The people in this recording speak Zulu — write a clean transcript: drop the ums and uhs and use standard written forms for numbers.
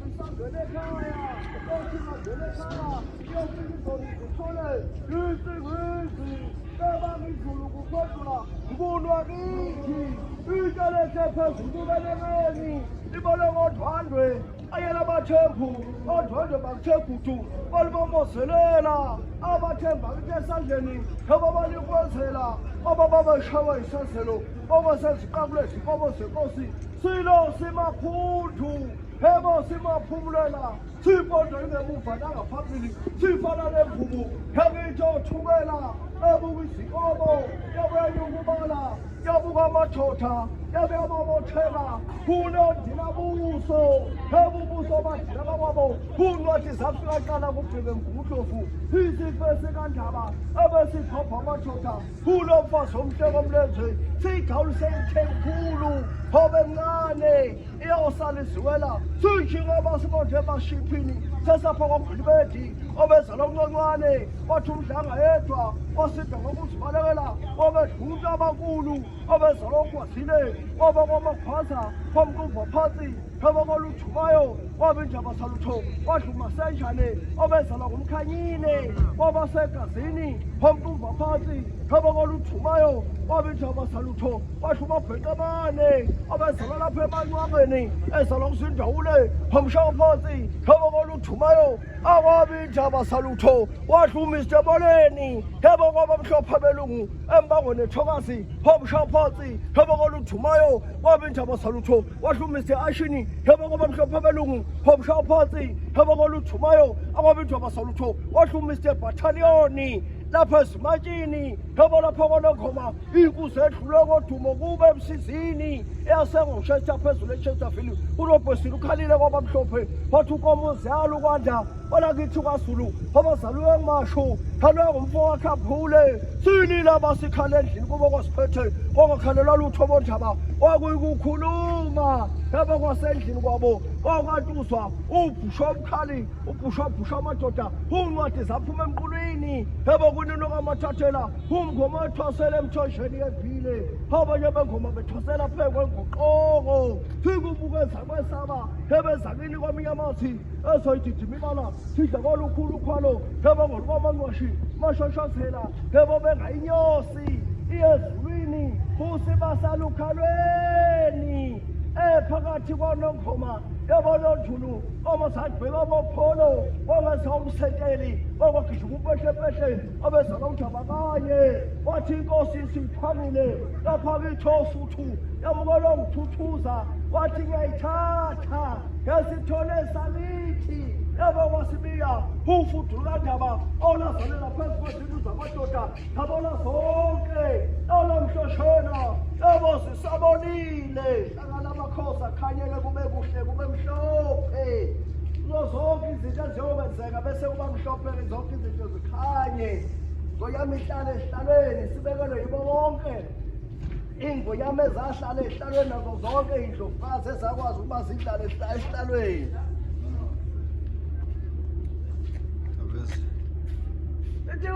Indaba isangena ekhaya, othi ingangena ekhaya, iyofika izolo ithole insingizi. Bebanga izulu kuphendula ngunwa kithi. Intshelethe phezulu kubelekeni, ibole ngodwandwe. Ayela abathembu, odwandwe bakuthe gudu, balibomozelela. Abathemba kithi esandleni, yabo balikwenzela. Abababeshawa isazelo, okwaseziqabule izinkomo zenkosi. Silo simaphuthu. Yebo simaphumulela sipondo ingemuva nangaphambili sifana nemvubu yakithi othukela ebuka izinkomo yabuya yabuka amathotha yabe yabobotheka kunondila buso ebubuso badila bakwabo kuncwadi zafika qala kubheke mgungundlovu isifo esikandaba ebesiphopha amathotha kulo mfazi omhle komlenze siyigawulise ithe mkhulu hobe mncane iyosala iziwela siyinjengoba sibonje emashiphini sesapha kwagulibedi obezala unconcwane wathi umdlanga yedwa wasinda ngokuzibalekela obedlula abankulu obezala ogwazile waba kwamakhwaza kwamqumva phansi haba kwaluthumayo waba indaba salutho wadla umasenjane obezala ngumkhanyile waba segazini wamqumva phansi haba kwaluthumayo waba indaba salutho Washo umabhenqamane abezalwa lapha emanqwangeni ezalwa kusindawule wamshaya phansi yebo koluthumayo akwabi indaba salutho wadla uMr Boleni yebo kwabamhlophe abelungu embangweni ethokazi wamshaya phansi yebo koluthumayo kwabi indaba salutho wadla uMr Ashini yebo kwabamhlophe abelungu wamshaya phansi yebo koluthumayo akwabi indaba salutho wadla uMr Battalion lapha ezimatshini yebo lapha kwanongoma Inkuzi edlule kodumo kube emsizini eyasengoshesha phezulu eChesterfield uRobesile ukhalile kwabamhlophe wathi ukomo ziyala ukwanda kwelakithi kwaZulu abazaliwe ngumashu khalwe ngumfo wakhe aphule sinile abasikhala endlini kubo kwasiphethe kwangakhalelwa lutho bondaba kwakuyikukhuluma yabo kwasendlini kwabo kwakantuzwa ubhusha omkhali ubhusha bhusha amadoda uncwadi zaphuma emqulwini yebo kunino kamathathela Umngoma ethwasela emthonjeni yebhile abanye bengoma bethwasela phe kwengoqoko sikubukeza kwesaba ebezakini kwaminye amathi ezoyididima ibala sidla kwalukhulu ukhwalo yebo ngolwamanqwashi mashoshozela yebo bengayinyosi iyezulwini usibasalukhalweni ephakathi kwanongoma yebo nonjulu omasagqibeka bopholo ongeza umseteli okwagijima umpehlepehle abezala uJabakanye wathi inkosi isiphamile lapha kithi osuthu yamukelwa nguthuthuza wathi ngiyayithatha ngesithole sakithi yabo kwasibiya ufudulukandaba olazalela phezu kwezindlu zamadoda ngabona zonke olamhloshela yabo zisabonile hlangana amakhosi akhanyele kube kuhle kube mhlophe kuzo zonke izinto eziyokwenzeka bese kuba mhlophe zonke izinto zikhanye ngonyama ihlale esihlalweni sibekelwe yibo bonke ingonyama ezahlala esihlalweni nazo zonke iy'ndlovukazi ezakwazi ukuba zihlale esihlalweni. Ithi